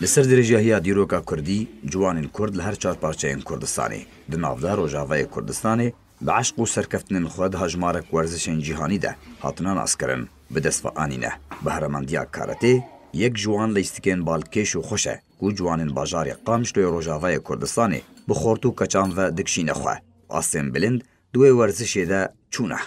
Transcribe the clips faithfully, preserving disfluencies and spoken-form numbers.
Li ser dirêjahiya dîroka kurdî, ciwanên kurd li her çar parçeyên Kurdistanê, di nav de Rojavayê Kurdistanê, bi eşq û serkeftinên xwe di hejmarek werzişên cîhanî de hatine naskirin, bi dest ve anîne. Behremendiya karatê yek ji wan leyistikên balkêş û xweş e ku ciwanên bajarê Qamişloyê Rojavayê Kurdistanê bi xort û keçan ve dikişîne xwe. Astên bilind di wê werzişê de çûne.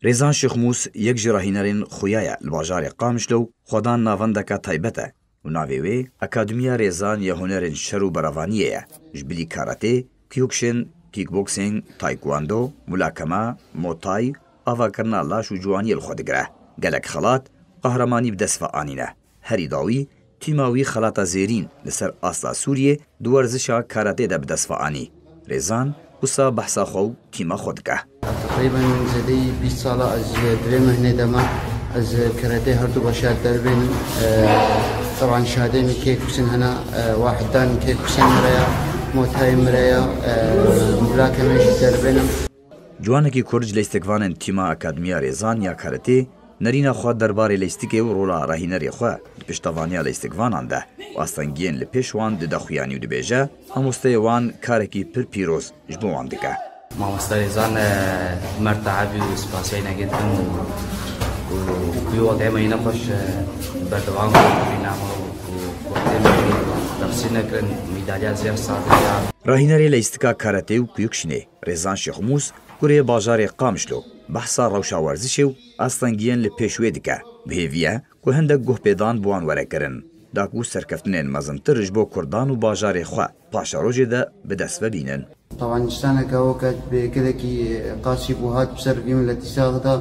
Rêzan Şêxmûs yek ji rahînerên xuya ye li bajarê Qamişlo û xwedan navendeke taybet e û navê wê Akademiya Rêzan ya Hunerên Şer û Berevaniyê ye. Ji bilî karatê, kyokushin, kickboxing, taekwondo, mulakeme, muay thai, avakirina laş û ciwaniyê li xwe digire. Gelek xelat, qehremanî bi dest ve anîne. Herî dawî, tîma wî xelata zêrîn li ser asta Sûriyê di werzişa karatê de bi dest ve anî. Rêzan wisa behsa xwe û tîma xwe dike. Teqrîben zêdeyî bîst sala ez di vê mehnê de me. Ez karatê her du beşa derbênim. Teban şadê min kickboxing hene, wahdan kickboxing min re ya, muay thai min re ya, mulakeme jî derbênim. Ciwanekî Kurd ji leyîstikvanên tîma Akademiya Rêzan ya Karatê nerîna xwe derbarê leyîstikê û rola rahînerê xwe di piştevaniya leyîstikvanan de û astengiyên li pêş wan dide xuyanî û dibêje, mamosteyê wan karekî pir pîroz ji bo wan dike. Mamoste Rêzan, e, mer teebî û spasiyê negitin û, û wî wextê me yî nexweş, e, berdewam kir, bîna me û, û wextê me yî texsîr nekirin, mîdalya zêr sazî ya. Rahînerê leyîstika karatê û kyokushinê Rêzan Şêxmûs, kurê bajarê Qamişlo, behsa rewşa werzişê û astengiyên li pêş wê dike. Bi hêvî ye ku hindek guhpêdan bi wan were kirin, da ku serkeftinên mezintir ji bo kurdan û bajarê xwe paşerojê de bi dest ve bînin. Teban îştaneke weke bi gelekî qasî bû hat bi ser vî miletî sax da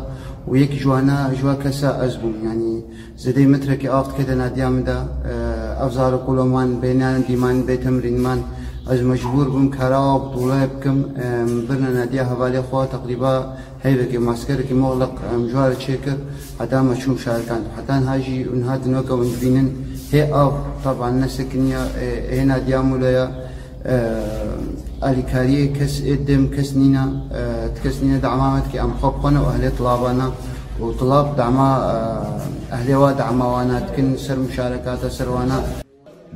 û yek ji wana, ji wa kesa ez bûm. Yanî zêdeyî metrekî av dikete nadiya min de, e, ev zar û qûlo man bêne dîman bê temrîn man. Ez mecbûr bûm kara wa bi tûlê bikim, e, min birine nadiya hevalê xwe, teqrîba heyvekê, maskerekê moxleq, e, min ji wa re çêkir, heta me çû şarikan. Heta niha jî niha din weke hûn dibînin, hê av, teban ne sekiniya, e, hê nadiya mûle ya, e, alîkariyê kes ê dem kes nîne, e, ti kes nîne dema me dike em xwe bi xwe ne û ehlê tilabana û tilab dema, e, ehlê wa dema wana dikin ser muşarekata ser wana.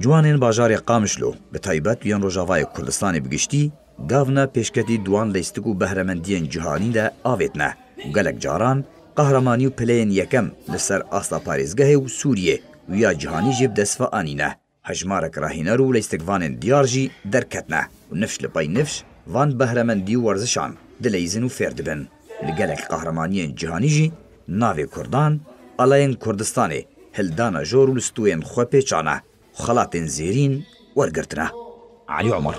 Ciwanên bajarê Qamişlo, bi taybet yên Rojavayê Kurdistanê bi giştî, gavna pêşketî di wan leyîstik û behremendiyên cîhanî de avêtine û gelek caran qehremanî û pileyên yekem li ser asta parêzgehê û Sûriyê û ya cîhanî jî bi dest ve anîne. Hejmarek rahîner û leyîstikvanên diyar jî derketine û nifş li pey nifş van behremendî û werzişan dileyîzin û fêr dibin. Li gelek qehremaniyên cîhanî jî navê kurdan, alayên Kurdistanê hildane jor û li stûyên xwe pêçane û xelatên zêrîn wergirtine. Elî Omer.